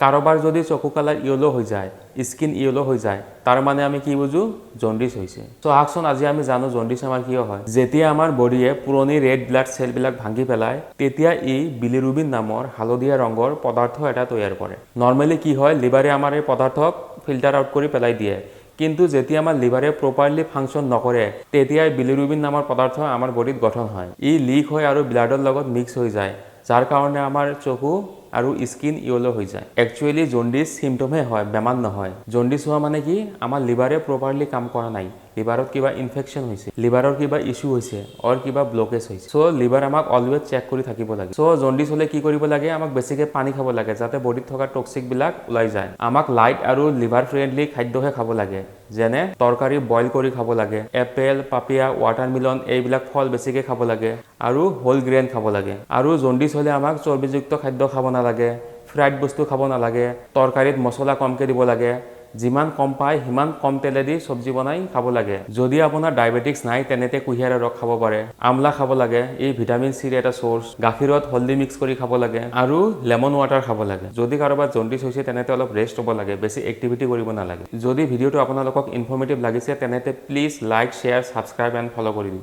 কাৰোবাৰ যদি চকু কালাৰ য়েল' হৈ যায়, স্কিন য়েল' হৈ যায়, তাৰ মানে আমি কি বুজো? জণ্ডিছ হৈছে। চ' আহকচোন, আজি আমি জানো জণ্ডিছ আমাৰ কিয় হয়। যেতিয়া আমাৰ বডিয়ে পুৰণি ৰেড ব্লাড চেলবিলাক ভাঙি পেলায়, তেতিয়া ই বিলিৰুবিন নামৰ হালধীয়া ৰঙৰ পদাৰ্থ এটা তৈয়াৰ কৰে। নৰ্মেলি কি হয়, লিভাৰে আমাৰ এই পদাৰ্থক ফিল্টাৰ আউট কৰি পেলাই দিয়ে। কিন্তু যেতিয়া আমাৰ লিভাৰে প্ৰপাৰলি ফাংচন নকৰে, তেতিয়াই বিলিৰুবিন নামৰ পদাৰ্থ আমাৰ বডিত গঠন হয়। ই লিক হয় আৰু ব্লাডৰ লগত মিক্স হৈ যায়, যাৰ কাৰণে আমাৰ চকু আৰু স্কিন য়েল' হৈ যায়। একচুৱেলি জণ্ডিছ চিমটমহে হয়, বেমাৰ নহয়। জণ্ডিছ হোৱা মানে কি? আমাৰ লিভাৰে প্ৰপাৰলি কাম কৰা নাই, লিভাৰত কিবা ইনফেকশ্যন হৈছে, লিভাৰৰ কিবা ইছ্যু হৈছে অৰ কিবা ব্লকেজ হৈছে। চ' লিভাৰ আমাক অলৱেজ চেক কৰি থাকিব লাগে। চ' জণ্ডিছ হ'লে কি কৰিব লাগে? আমাক বেছিকৈ পানী খাব লাগে, যাতে বডিত থকা টক্সিকবিলাক ওলাই যায়। আমাক লাইট আৰু লিভাৰ ফ্ৰেণ্ডলি খাদ্যহে খাব লাগে, যেনে তৰকাৰী বইল কৰি খাব লাগে, এপেল, পাপিয়া, ৱাটাৰমিলন, এইবিলাক ফল বেছিকৈ খাব লাগে আৰু হোল গ্ৰেইন খাব লাগে। আৰু জণ্ডিছ হ'লে আমাক চৰ্বিযুক্ত খাদ্য খাব নালাগে, ফ্ৰাইড বস্তু খাব নালাগে, তৰকাৰীত মছলা কমকৈ দিব লাগে, যিমান কম পায় সিমান কম তেলেদি চব্জি বনাই খাব লাগে। যদি আপোনাৰ ডায়েবেটিক্স নাই, তেনেতে কুঁহিয়াৰৰ ৰস খাব পাৰে। আমলা খাব লাগে, ই ভিটামিন চিৰ এটা চ'ৰ্চ। গাখীৰত হলদি মিক্স কৰি খাব লাগে আৰু লেমন ৱাটাৰ খাব লাগে। যদি কাৰোবাৰ জণ্ডিছ হৈছে, তেনেতে অলপ ৰেষ্ট ল'ব লাগে, বেছি এক্টিভিটি কৰিব নালাগে। যদি ভিডিঅ'টো আপোনালোকক ইনফৰ্মেটিভ লাগিছে, তেনেতে please like, share, subscribe and follow কৰি দিব।